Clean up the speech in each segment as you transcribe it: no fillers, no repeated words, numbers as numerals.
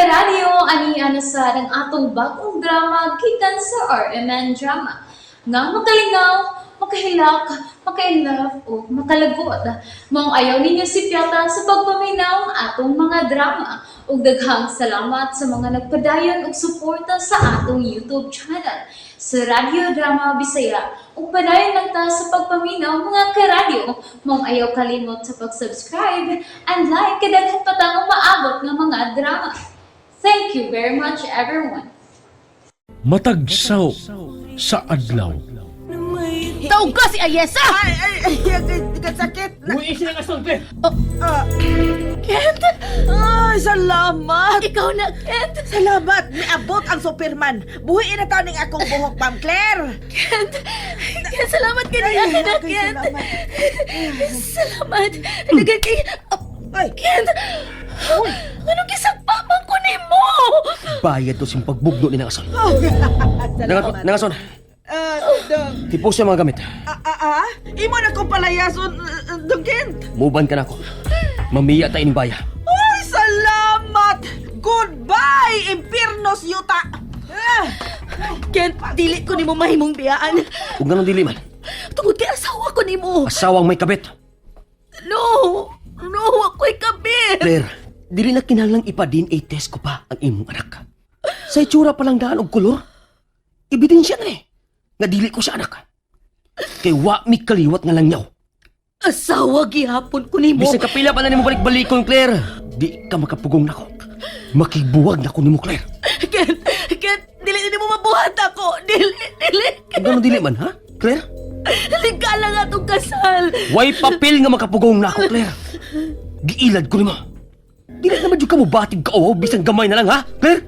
Karadyo, ani na sa ang atong bagong drama gikan sa RMN Drama. Nga makalingaw, makahilak, maka-inlove o makalagot. Maong ayaw ninyo sipyata sa pagpaminaw ang atong mga drama. Ug daghang salamat sa mga nagpadayon og suporta sa atong YouTube channel sa Radyo Drama Bisaya. Ug padayon lang ta sa pagpaminaw, mga karadyo. Maong ayaw kalimot sa pag-subscribe and like kay daghan pa tang umaabot nga mga drama. Thank you very much, everyone. Matag saw sa adlaw. Tawag ka si Ayesa! Ay, ay, ay, ay, ay, sakit. Uy, sila nga Claire! Kent! Ay, salamat. Ikaw na, Kent! Salamat. Miabot ang Superman. Buhiin na taon ning akong buhok, Ma'am Claire. Kent! Kent, salamat ka niya Ay, na, okay, Kent! salamat. Salamat! Dagan kay... Ay. Kent! Anong gisagpaman ko nimo? Bayad to sing pagbugno ni Nangason. Oh, salamat. Nangason, Ah, dong. tipos yung mga gamit. Ah, ah, ah? Imo na kong palayason, dong Kent. Muban ka na ako. Mamiya ta ining baya. Ay, salamat. Goodbye, Impiernos yuta. Ah, Kent, dili ko nimo mahimong biyaan. Ug nganong dili man, Tungod kay asawa ko nimo. asawang may kabit. No! No, ako'y kabit! Claire, dili na kinahanglang ipa-DNA test ko pa ang imong anak. Sa itsura pa lang daan og kolor, ebidensya na eh, nga dili ko siya anak. Kay wa mi kaliwat nga langyaw. Asawa gihapon ko nimo. Bisan kapila pa na nimo balik-balikon, Claire. Di ka makapugong nako. Makibuwag nako nimo, Claire. Kent, Kent, dili nimo mabuhat ako. Dili, dili. Ug nganong dili man, ha? Claire? Legal lang atong kasal. Way papel nga makapugong nako, Claire. Giilad ko nimo. Dili naman jud ka mo batig ka oh, bisan gamay na lang, ha? Claire?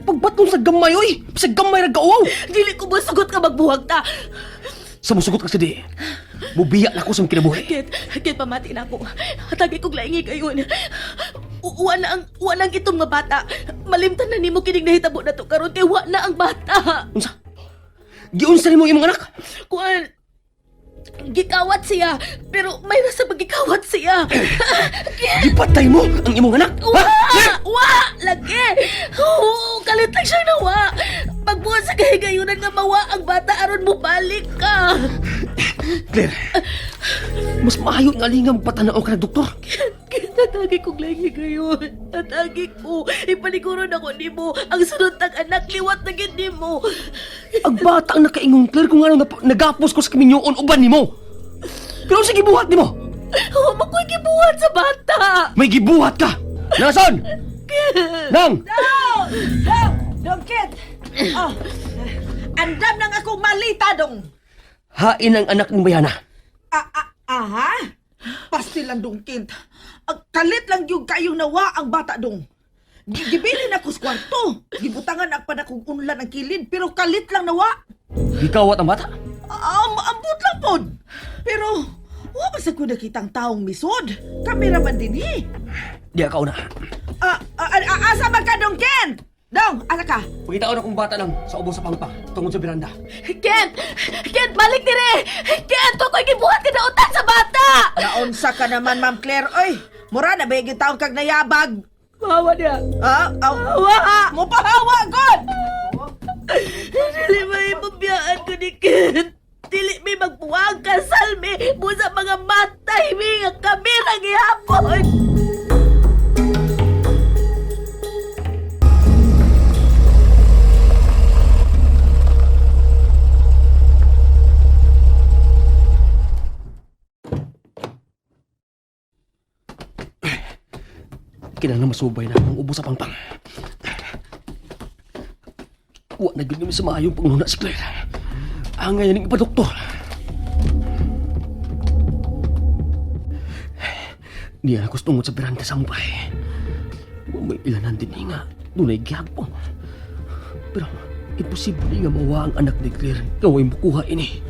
Pagbatong sa gamay, oy! Sa gamay ra kauaw! Dili ko mosugot ka magbuhag ta. Sa musugot ka sa di, mubiya na ko sa kinabuhi. Kent, Kent, pamati na ako. Hatagi kog laingi kayon. Wa na ang itom nga bata. Malimtan na nimo kining nahitabo na to karon kay wa na ang bata. Unsa? Giunsa nimo imong anak? Kuan, gikawat siya, pero may rasa magikawat siya. Gipatay mo ang imong anak? Wa! Ha? Claire? Wa! Lagi! Oo, kalit lang siya nawa. Pagbuhat sa kahigayunan nga mawa ang bata aron mo balik ka. Claire, mas maayo nga lingam patanaw ka na doktor. Tatagi kong lagi gayon. Tatagi ko. Ipaliguron ako nimo. Ang sunod tag anak, liwat na gid nimo. Ang bata ang nakaingon, Claire, kung ano nagapos ko sa kaminyoon uban nimo. Pero sa gibuhat nimo? Huwag mo ko'y gibuhat sa bata. May gibuhat ka! Nason! Nang! Dong! Dong! Dong Kent! Oh, andam nang akong malita, dong. Hain ang anak ng bayana. Ah, ah, aha? Pastil lang, dong Kent. Ang kalit lang yung kayong nawa ang bata, dong. Gibilin ako sa kwarto. Gibutangan ako pa na kong unlan ang kilid, pero kalit lang nawa. Gikawat ang bata. Ambot lang pod. Pero, wa man sa ko nakitang taong misod. Kamera man din eh. Di ka una. Ah, ah, ah, asa man ka, dong Kent? Dong, asa ka? Pagkitaon akong bata lang sa ubos sa pangpang tungod sa biranda. Kent! Kent, balik dire! Kent, ako'y gibuhat ka na utang sa bata! Naunsa ka naman, Ma'am Claire. Oy, mura na ba yung taong kag nayabag? Mawa niya. Ah, aw, Mawa! Mupahawa, God! Dili may pabiyaan ko ni Kent. Dili may magbuwag kasal mi. Busa mga matay mi nga kami lang gihapon. Kinahanglan masubay na ang ubos sa pangpang. Wa na gyud sa maayong panguna si Claire. Angay na ning ipadoktor. Niya ako tungod sa biranda sa among balay. Wa may ilanan din nga. Dunay gihagpon. Pero imposible nga mawa ang anak ni Claire nga way mukuha ini.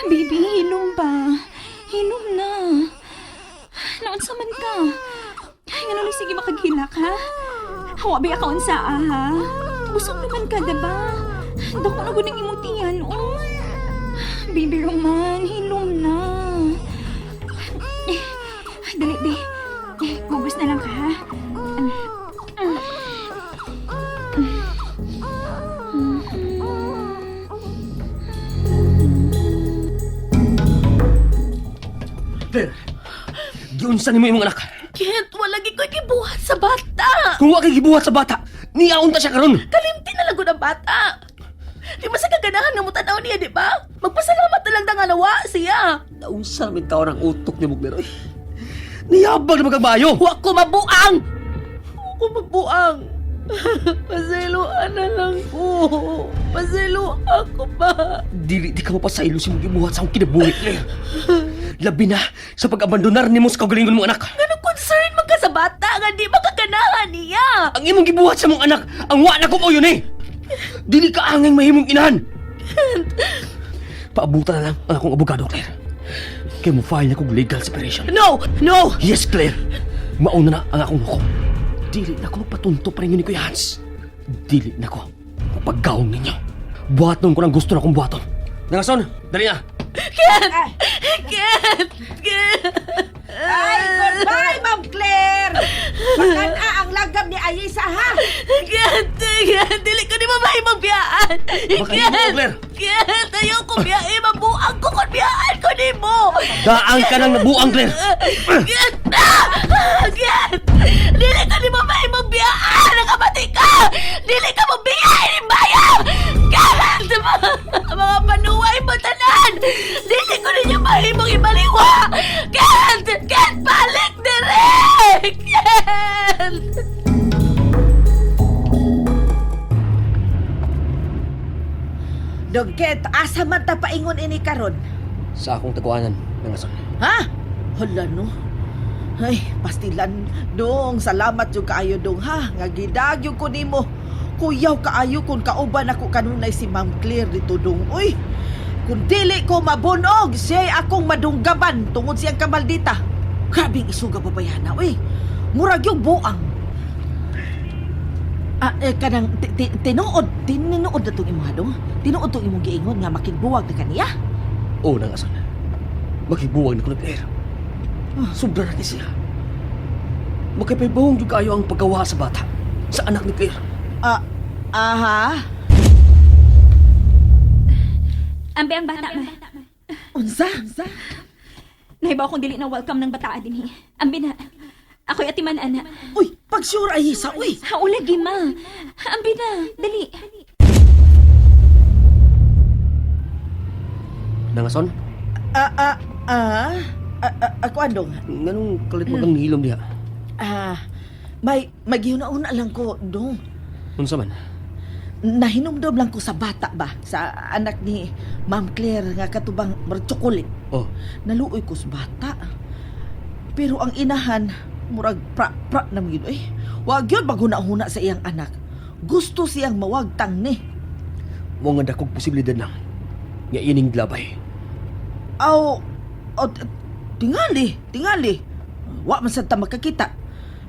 Baby, hilom ba? Hilom na. Naunsa man ka? Ay, nga lang sige makaghilak, ha? Hawa ba ka unsa, ah, ha? Busog naman ka, diba? Dako na gud ang imong tiyan, oh. Baby Roman, hilom na. Claire, giunsa nimo imong anak. Kent, wala gid ko'y gibuhat sa bata. Kung wa kay gibuhat sa bata, niyaon ta siya karon. Kalimti na lang gud ang bata. Di ba sa kaganahan nga mutanaw niya, di ba? Magpasalamat na lang ta nga nawa siya. Naunsa namin taon ang utok ni Claire. Uy, niyabag na magkabayo. Wa ko mabuang! Wa ko mabuang. Pasayloan na lang ko. Pasayloan ko pa. Dili di ka mapasaylo sa imong gibuhat sa akong kinabuhi, Claire. Labi na sa pag-abandonar nimo sa kaugalingon mong anak. Ganong concern man ka sa bata nga di makaganahan niya. Ang imong gibuhat sa mong anak, ang wa na ko mo yun eh. Dili ka angay mahimong inahan. Paabutan na lang ang akong abogado, Claire. Kaya mo file na kong legal separation. No! No! Yes, Claire. Mauna na ang akong hukom. Dili na ko magpatunto pa rin yun ni Kuya Hans. Dili na ko magpaggaong ninyo. Buhaton ko ng gusto na kong buhaton. Nangason, dali na. Kent! Kent! Kent! Ay, goodbye, Ma'am Claire! Pakan-a ang langgam ni Ayisa, ha? Kent! Kent! Dili ko ni mahimong biyaan! Baka hindi mo, Claire. Kent! Ayaw ko biyaan! Mabuang ko kung biyaan ko nimo! Daan ka ng nabuang, Claire. Kent! Ah! Kent! Dili ko nimo mahimong biyaan! Nakabati ka! Dili ka mo biyaan ni Bayang! Kent! Mga panuway mo tanan! Dili ko ninyo mahimong ibaliwa! Kent! Kent! Balik dire! Kent! Dong Kent, asa man ta paingon ini karon? Sa akong taguanan, Nangason. Ha? Hala no. Ay, pastilan dong. Salamat yung kaayo dong ha. Nga gidag yung ko nimo. Kuyaw kaayo kung kauban ako kanunay si Ma'am Claire dito dong. Uy, kung dili ko mabunog, siya'y akong madunggaban tungod siyang kamaldita. Grabing isuga babayana, uy. Murag yung buang. Ah, eh, kanang tinuod, tinuod na tong imong dong. Tinuod tong imong giingon nga makigbuwag na kaniya. Oo, Nangason. Makibuwag na ko na, Claire. Sobra na siya. Makipibawang yung kayo ang paggawa sa bata. Sa anak ni Claire. Ah, aha. Ambi ang bata, ma. Unsa? Unsa? Nahibaw kong dili na welcome ng bataa din, eh. Ambi na. Ako'y atiman, ana. Uy, pag sure ay isa, uy. Haulagi, ma. Ambi na. Dali. Nangason, Ah, ah, ah. Ah, ah, ako andong. nganong kalit magang nihilom diha? Ah, may magihuna-una lang ko dong. Unsa man? Nahinumdom lang ko sa bata ba, sa anak ni Ma'am Claire nga katubang marchocolate. Oh, Naluoy ko sa bata. Pero ang inahan, murag pra-pra na yun eh. Wag yun maghuna-huna sa iyang anak. Gusto siyang mawagtang ni. mo nga dakog posibilidad lang nga ining glabay. Aw, aw, tingali, tingali. Wa man sad ta makakita.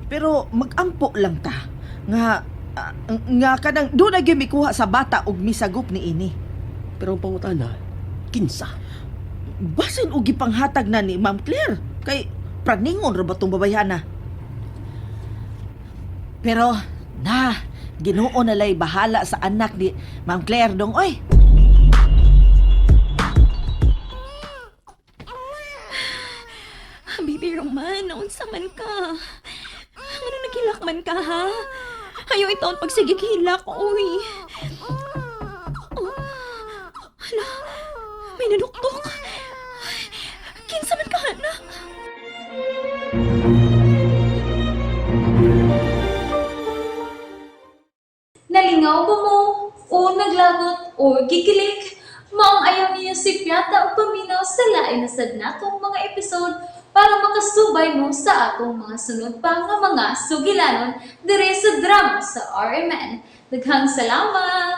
Pero magampo lang ta nga ah, nga kanang doon na gyud mikuha sa bata og misagop ni ini. Pero ang pangutana, kinsa? Basin og gipanghatag na ni Ma'am Claire kay praningon ra ba tong babayhana. Pero na Ginoo na lay bahala sa anak ni Ma'am Claire dong oy. Baby Roman, naunsa man ka? Ano naghilak man ka, ha? Ayaw itaon pagsigig hilak, uy. Oh, hala, may nanuktok. Ay, kinsa man ka, anak? Nalingaw ba mo? O naglagot o gikilig? Maong ayaw niyo si Piata o paminaw sa lain na sad natong mga episode para makasubay mo sa atong mga sunod pa nga mga sugilanon dire sa drama sa RMN. Daghang salamat!